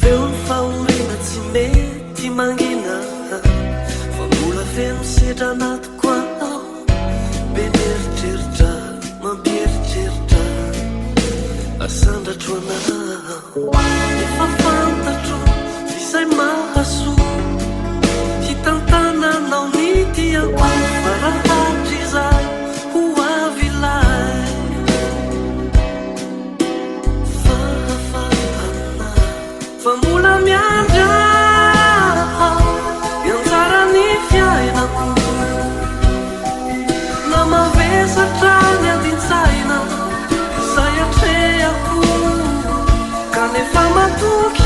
Feon'ny fahoriana tsy mety mangina fa mbola feno sedra anatiko ao. Be ny eritreritra mampieritreritra asandratro anao. Efa fantatro izay mahasoa hitantananao ny diako fa raha hatrizay ho avy ilay fahafahana. Fa mbola miandry aho ny anjaran'ny fiainako na mavesatra ny adin-tsaina izay atrehako kanefa matoky.